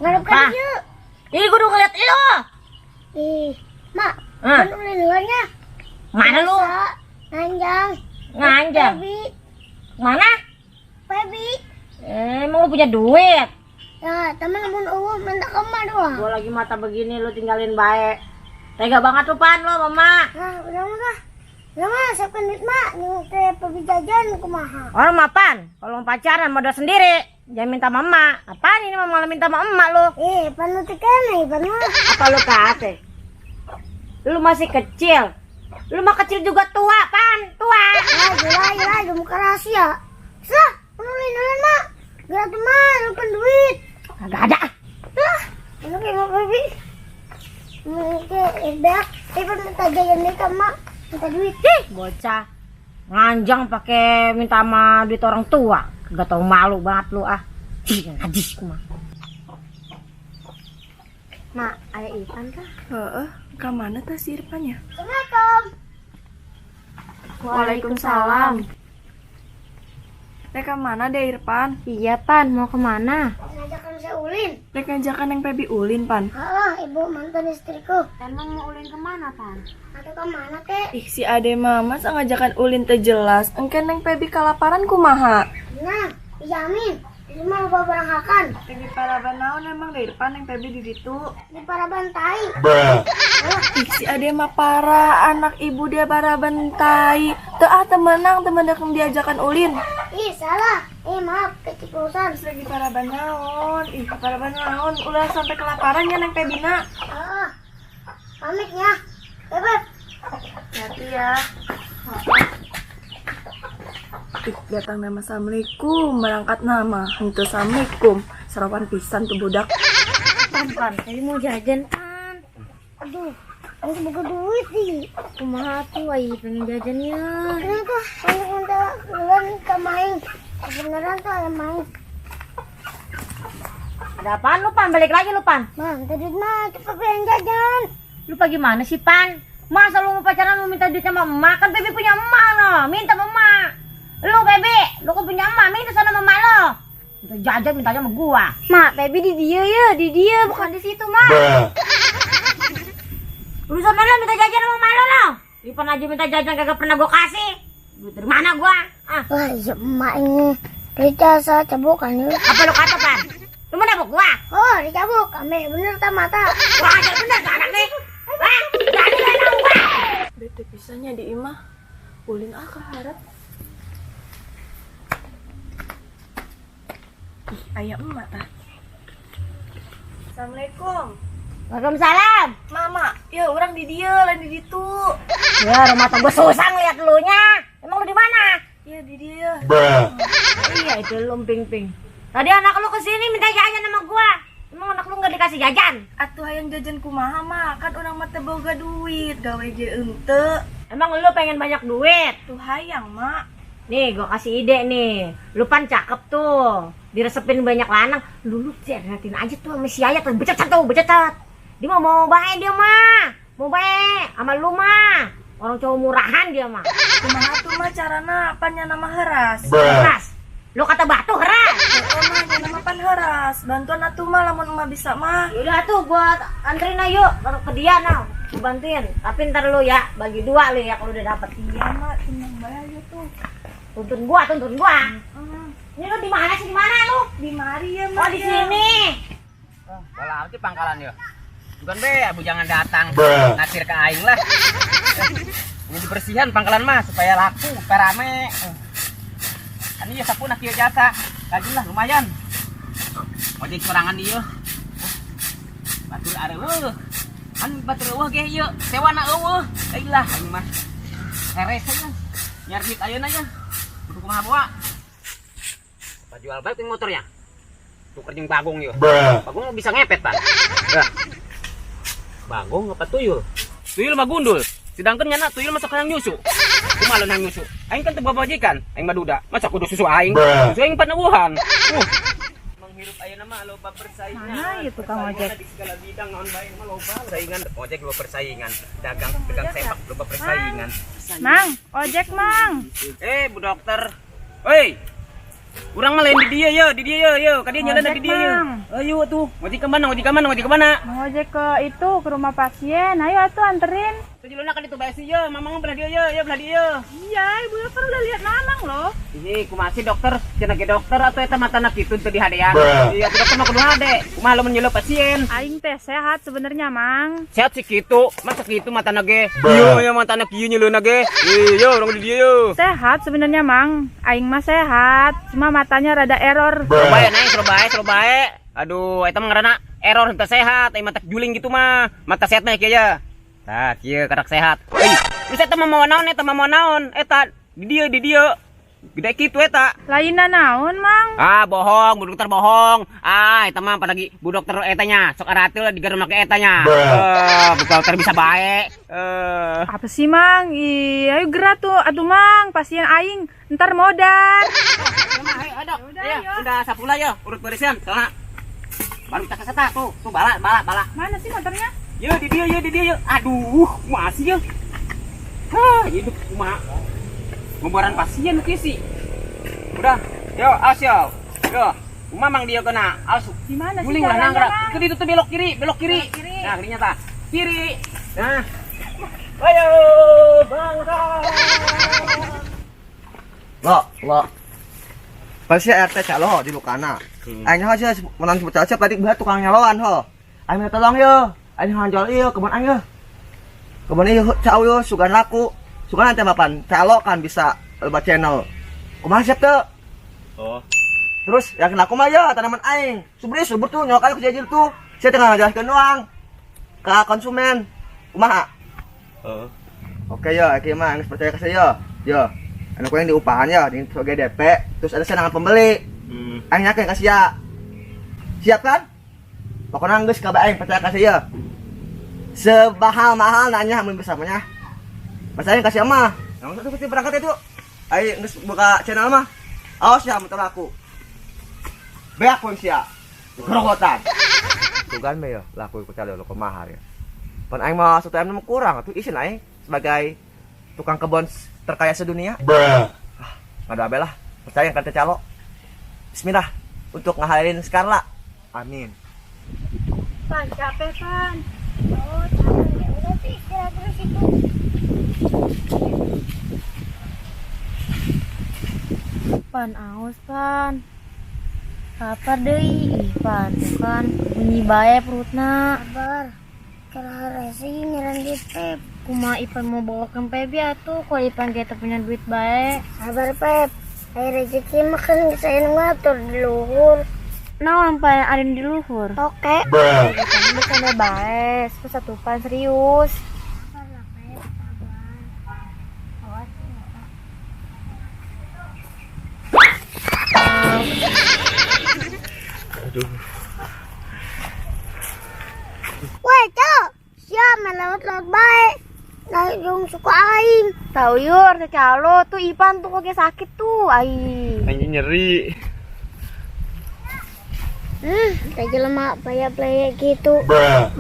Ngadep ka Apa? Dieu. Ih, gua udah ngeliat lu. Ih, Mak, Hah? Kan ulin luarnya. Mana lu? Nganjang. Nganjang. Pebi, Mana? Pebi. Eh, emang lu punya duit? Ya, teman mun eueuh minta ke emak doang. Gua lagi mata begini lu tinggalin baik. Tega banget lu, Pan, lu mama. Nah, udah mah. Udah mah, siapkan duit mak. Nih teh Pebi jajan kumaha. Orang mapan, kalau mau pacaran modal sendiri. Jangan minta mama. Apaan ini mama malah minta sama emak lu? Eh, panu teh kene, pan mah. Apa lu kate? Lu masih kecil. Lu mah kecil juga tua, Pan. Tua. Ah, gila, gila, muka rahasia. Sah, ulin ulin mak. Gerak tuh mah, lupa duit. Kagak ada. Lah, ini kayak mau Pebi. Ini beak, Ibu minta jajan nih ke mak, minta duit. Ih, bocah. Nganjang pakai minta sama duit orang tua. Gak tau malu banget lu ah. Ih, najis mah. Mak, ada Ivan kah? Heeh, ke mana tah si Irfan ya? Assalamualaikum. Waalaikumsalam. Rek mana deh Irfan? Iya, Pan, mau kemana? Ngajakan saya ulin. Rek ngajakan yang Pebi ulin, Pan. Alah, ibu mantan istriku. Emang mau ulin kemana, Pan? Atau kemana kek? Ih, si ade mama ngajakan ulin teu jelas. Engke Neng Pebi kalaparan kumaha? Nah, dijamin. Ini mah lupa barang hakan. Pebi paraban naon emang deh Irfan Neng Pebi di ditu. Di paraban tai. Ih, si ade mah parah, anak ibu dia paraban tai. Teu ah temenang temen dek diajakan ulin. Ih, salah. Eh, maaf, keceplosan. Terus lagi paraban naon? Ih, paraban naon? Ulah sampai kelaparan ya Neng Pebina. Ah, pamit ya. Bebek. Hati ya. Ih, datang nama Assalamualaikum, berangkat nama henteu Assalamualaikum. Sarapan pisan tuh budak. Pan, Pan, tadi mau jajan, Pan. Aduh, aku buka duit sih. Kumaha tuh, ai pengen jajannya. Kenapa? Aku minta bulan ke main. Kebenaran tuh ada main. Ada apaan lu, Pan? Balik lagi lu, Pan. Bang, minta duit mah, cepet pengen jajan. Lu pagi mana sih, Pan? Masa lu mau pacaran mau minta duit sama emak? Kan Pebi punya emak no. Minta sama emak. Lu Pebi, lu kan punya emak, minta sana sama emak lo. Minta jajan minta aja sama gua. Mak, Pebi di dia ya, di dia, bukan di situ, Mak. Lu sana lo minta jajan sama emak lo lo. Ipan aja minta jajan kagak pernah gua kasih. Duit dari mana gua? Ah, Wah, iya emak ini. Periksa cabuk kan ya. Apa lu kata, Pan? Lu mau nabok gua? Oh, dicabuk. Ame bener tak mata. Kurang ajar bener tuh anak nih. Wah, jadi lu nabok gua. Bete pisannya di imah. Ulin ah keharap. Ih, ayah emak tah. Assalamualaikum. Waalaikumsalam. Mama, ya orang di dia, lain di ditu. Ya, rumah gua susah ngeliat lu nya. Emang lu di mana? Iya di dia. Iya, itu lu ping-ping. Tadi anak lu kesini minta jajan sama gua. Emang anak lu nggak dikasih jajan? Atuh hayang jajan kumaha mah, kan urang mah teu boga duit, gawe ge henteu. Emang lu pengen banyak duit? Tuh hayang, Mak. Nih, gua kasih ide nih. Lu pan cakep tuh. Diresepin banyak lanang. Lu liatin aja tuh sama si Ayat tuh, becet tuh, becet. Dia mah mau bae dia mah. Mau bae sama lu mah. Orang cowok murahan dia mah. Kumaha tuh mah carana pan nya mah heras. Heras. Lu kata batu heras. Heeh mah nya mah pan heras. Bantuan atuh mah lamun emak bisa mah. Udah tuh gua anterin ayo ke dia nah. Gua bantuin. Tapi ntar lu ya bagi dua lu ya kalau udah dapet. Iya, Mak, tenang bae aja tuh. Tuntun gua, tuntun gua. Ini lu di mana sih? Di mana lu? Di mari ya, Mak. Oh, di sini. Kalau sih pangkalan ya. Bukan be, abu jangan datang. Nasir ke aing lah. Ini dibersihan pangkalan mah supaya laku, supaya rame. Kan iya sapuna kieu jasa. Rajin lah lumayan. Ojek sorangan ieu. Batur areueuh. Kan batur eueuh ge ieu, sewana eueuh. Euy lah aing mah. Heres aja. Nyari duit ayeuna nya. Kudu kumaha bawa. Apa jual balik yang motornya? Tuker jeung Bagong ieu. Bagong bisa ngepet, Pan. Lah. Bagong apa tuyul? Tuyul mah gundul. Sedangkan nyana tuyul masa hayang nyusu. Kumaha hayang nyusu? Aing kan teu babajikan, aing mah duda. Masa kudu susu aing? Susu aing panawuhan. Menghirup ayeuna mah loba persaingan. Mana ya tukang ojek? Di segala bidang naon bae mah loba persaingan. Ojek loba persaingan, dagang dagang sempak loba persaingan. Mang, ojek, Mang. Eh, Bu Dokter. Hei. Urang mah lain di dia ye, di dia ye, ye. Ka dia nyala di dia ye. Mang. Ayo tuh, ngojek ke mana? Ngojek ke mana? Ngojek ke mana? Mau ojek ke itu ke rumah pasien. Ayo atuh anterin. Tuh jeluna kan itu bae sih ya, mamang belah dia ya, ya belah dia. Iya, ibu dokter udah lihat mamang loh. Ih, kumaha sih dokter? Cenah ge dokter atau eta matana kitu teu dihadean. Iya, tuh dokter mah kudu hade. Kumaha lamun nyeleup pasien? Aing teh sehat sebenarnya, Mang. Sehat sih kitu, masa kitu matana ge. Iya, ya matana kieu nyeleuna ge. Iya, urang di dieu yo. Sehat sebenarnya, Mang. Aing mah sehat, cuma matanya rada error. Slow bae naik, slow bae, slow bae. Aduh, eta mah ngaranna error henteu sehat, ai mata juling gitu mah. Mata sehat mah kieu ya. Tah, kieu karak sehat. Euy, geus eta mah mawa naon eta mah mawa naon? Eta di dieu di dieu. Gede kitu eta. Lainna naon, Mang? Ah, bohong, bu dokter bohong. Ah, eta mah apalagi bu dokter etanya, sok aratil digarum make etanya. Eh, bu dokter bisa bae. Eh, Apa sih, Mang? Ih, ayo gerak tuh. Aduh, Mang, pasien aing ntar modar. ayo, ayo, ya, udah sapula ya, urut barisan, soalnya baru kita keseta tuh, tuh bala, bala, bala. Mana sih motornya? Yo di dia, yo di dia, yo. Aduh, masih yo. Hah, hidup kumaha. Ngomboran pasien kieu sih. Udah, yo, awas yo. Yo, kumaha mang dia kena. Awas. Di mana sih Guling lah jalannya, nangrak. Mang? Itu itu tuh belok kiri, belok kiri. Belok kiri. Nah, kirinya tah. Kiri. Nah. Ayo, bangga. Lo, lo. Pasti RT calo di lukana. Aing nyaho sia menang sebut siapa tadi belah tukang nyaloan ho. Aing minta tolong yo. Aing jual ieu kebun aing yo. Kebun ieu cau yo sugan laku. Sugan nanti mapan calo kan bisa lebat channel. Kumaha siap teu? Oh. Terus yakin aku mah ya tanaman aing. Subur subur tuh nyok aing kejajil tuh. Saya tengah ngajelaskeun doang ke konsumen. Kumaha? Oh. Oke yo, iki mah geus percaya ke saya yo. Yo. Anu yang diupahan ya, di sebagai DP, terus ada senangan pembeli. Aing yakin kasih ya. Siap kan? Pokoknya geus ka aing percaya kasih ya. Sebahal-mahal nanya mun bersamanya. Percaya kasih mah. Yang satu pasti berangkat itu. Aing geus buka channel mah. Awas ya muter aku. Beak pun sia. Gerogotan. Tuh kan ya, laku ikut calo lo kumaha ya. Pan aing mah 1 M kurang atuh isin aing sebagai tukang kebun terkaya sedunia. Ah, nggak ada lah. Percaya kan calo. Bismillah untuk ngahalin Scarla. Amin. Pan, capek, Pan. Oh, capek. Udah tuh istirahat terus itu. Pan aus, Pan. Lapar deui, ih, Pan. Tuh kan bunyi bae perutna. Sabar. Kalau resi ngiran duit Pep. Kumaha Ipan mau bawa ke Pebi atuh kalau Ipan kita punya duit bae. Sabar Pep. Air rezeki mah kan saya ngatur di luhur. Naon Pan ada di luhur? Oke. Ipan bercanda bae, terus satu Pan serius. Sabar lah Pep, sabar. Awas. Aduh. Woi, Cok. Siap melewat-lewat baik. Naik dong suka aing. Tahu yur, calo tuh Ipan tuh kok sakit tuh, ai. Anjing nyeri. Tadi jelema paya-paya gitu.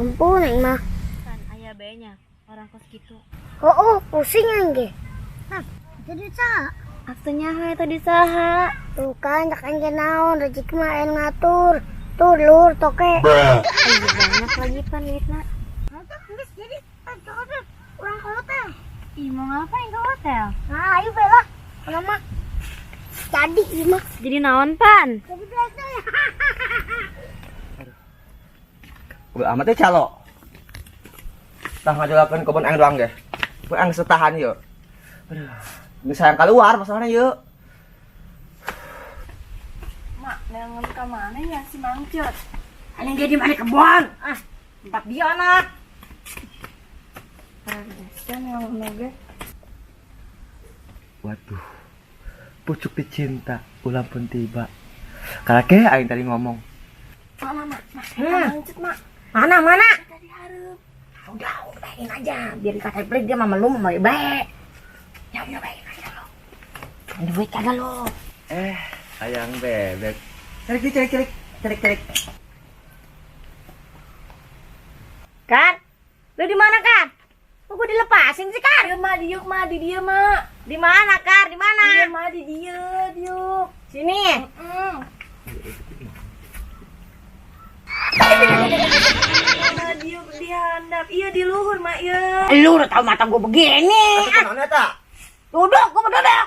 Ampun aing mah. Pan aya bae-nya orang kos gitu. Oh, oh, pusing aing ge. Nah, jadi sa. Atunya hae tadi saha? Tuh kan, cak aing ge naon, rezeki mah aing ngatur. Tuh luhur toke. Ai banyak lagi Pan duitna. Atuh geus jadi ke hotel. Urang ke hotel. Ih, mau ngapain ke hotel? Nah, ayo bae lah. Kalau mah jadi ieu mah. Jadi naon Pan? Jadi belajar. Udah amat ya calo. Tah ngajolakeun kebun aing doang ge. Kebun aing setahan yeuh. Aduh, geus sayang keluar masalahnya yeuh. Mak, nengon ke mana ya si Mangcut? Aing jadi mana kebon? Ah, tempat dia anak. Kan yang oge. Waduh. Pucuk dicinta, ulang pun tiba. Karena aing tadi ngomong. Mak, mak, mak, mak. Mangcut, mak. Mana mana? Tadi hareup. Udah, udahin aja biar dikata pelit dia mama lu mau baik. Ya udah baik aja lo. Duit kagak lo. Eh, ayang bebek. Cerik, cerik, cerik, cerik, cerik. Kar, lu di mana Kar? Kok gue dilepasin sih Kar? Iya, mak, diuk, mak, di dia, mak. Di mana Kar? Di mana? Iya, mak, di dia, diuk. Sini. Mm. Handap iya di luhur mak ieu. Lu udah tahu mata gua begini. Atuh kunaon eta? Duduk, gua mau duduk.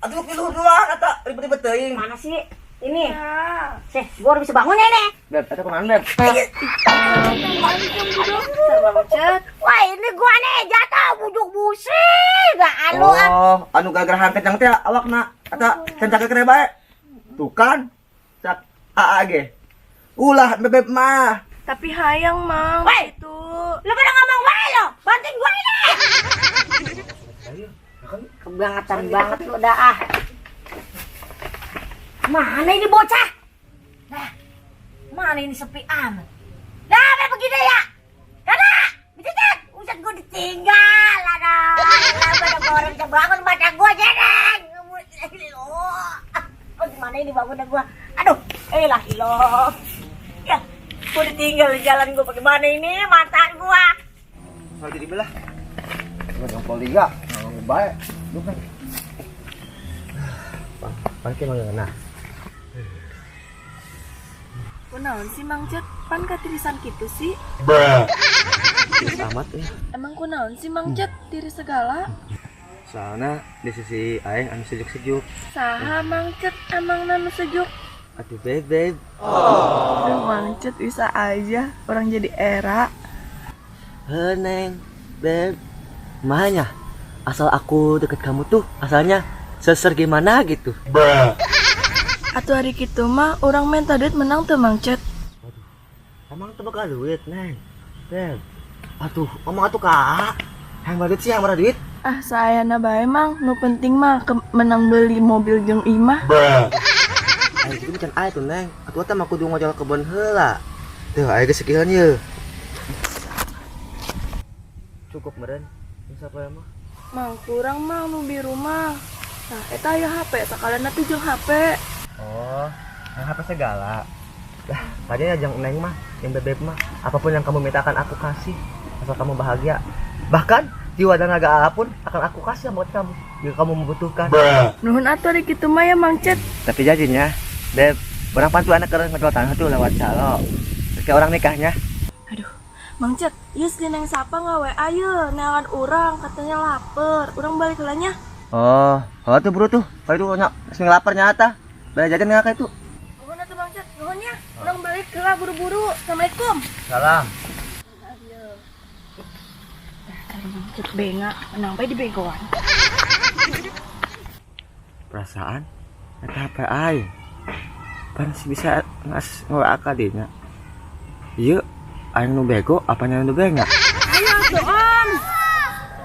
Atuh di luhur doang eta ribet-ribet teuing. Mana sih? Ini. Ya. Sih, gua udah bisa bangun ya ini. Beb, eta kunaon, Beb? Mang Cet. Wah, ini gua nih jatuh bujuk busi. Gak anu ah. Oh, anu gara-gara hang kencang teh awakna eta can cakep kene bae. Tuh kan. Cak AA ge. Ulah bebeb mah. Tapi hayang mang Woi. itu. Lu pada ngomong wae lo. Bantuin gua ini. Kebangetan banget lu dah ah. Mana ini bocah? Nah, mana ini sepi amat. Nah, apa begini ya? Karena, bisa Usat gua ditinggal, ada. Ada orang bisa bangun mata gua jereng. Oh, gimana ini bangunnya gua? Aduh, eh lah iloh. Ya, gua ditinggal di jalan gua bagaimana ini mata gua? Soal jadi belah. Cuma jempol liga, ngomong bae. Lu kan. Pangke mah ngeunah. Kunaon sih Mang Cet? Pan katirisan kitu sih. Tiris amat ya. Emang kunaon sih Mang Cet tiris segala? Soalnya di sisi aing anu sejuk-sejuk. Saha Mang Cet emang nu sejuk? Aduh beb beb. Aduh, Mang Cet bisa aja orang jadi era. He neng, beb. Mahanya asal aku deket kamu tuh asalnya seser gimana gitu. Atuh hari kitu mah orang minta duit menang tuh Mang Cet. Emang tuh bakal duit neng, beb. Atuh, ngomong atuh kak. Yang duit sih yang marah duit. Ah sayana bae Mang, nu penting mah menang beli mobil jeung imah. Ayo itu bukan ayo tuh neng. Atuh teh mah kudu ngojol kebun heula. Tuh ayo geus sekian ye. Cukup meren. Siapa ya mah? Mang kurang Mang nu di rumah. Nah, eta aya HP, sakalian tuh jeung HP. Oh, yang HP segala. Lah, tadinya yang neng mah, yang bebek mah, apapun yang kamu minta akan aku kasih, asal kamu bahagia. Bahkan jiwa dan raga pun akan aku kasih buat kamu jika kamu membutuhkan. Nuhun atuh ari kitu mah ya Mang Cet. Tapi janjinya, beb, barang pantu anak keren ngedol tanah tuh lewat calo. Kayak orang nikahnya. Aduh, Mang Cet, ieu si Neng Sapa nggak WA ye, neangan urang katanya lapar. Urang balik heula nya. Oh, oh tuh bro tuh, kalau itu nyak sing lapar nyata. Bayar jajan nggak kayak itu? Nuhun atuh Mang Cet, nuhun ya. Urang balik heula buru-buru. Assalamualaikum. Salam. Mang Cet benga, menang bae di begoan. Perasaan eta HP aing. Pan sih bisa ngas nge-WA ka dinya. Ieu aing nu bego apanya nu benga? Ayo tuh om.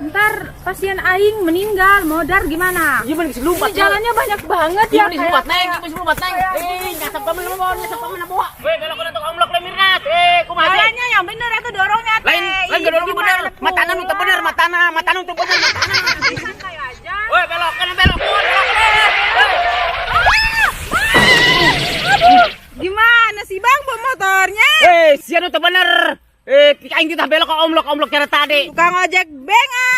Ntar pasien aing meninggal, modar gimana? Gimana bisa lompat? Ini jalannya banyak banget ya. Gimana lompat neng? Gimana lompat neng? Eh, nyasap kamu nama nyasap kamu nama. Weh, belok untuk omlok le Mirnas. Eh, kumaha sih? Jalannya yang bener atau dorongnya teh. Lain lain Ih, dorong bener. gimana, Matana nu teu bener, matana, matana nu teu bener, matana. Santai aja. Weh, belok kan belok, belok. Gimana sih bang bawa motornya? Eh, sia nu teu bener. Eh, aing titah belok ke omlok, omlok cara tadi. Tukang ojek benga.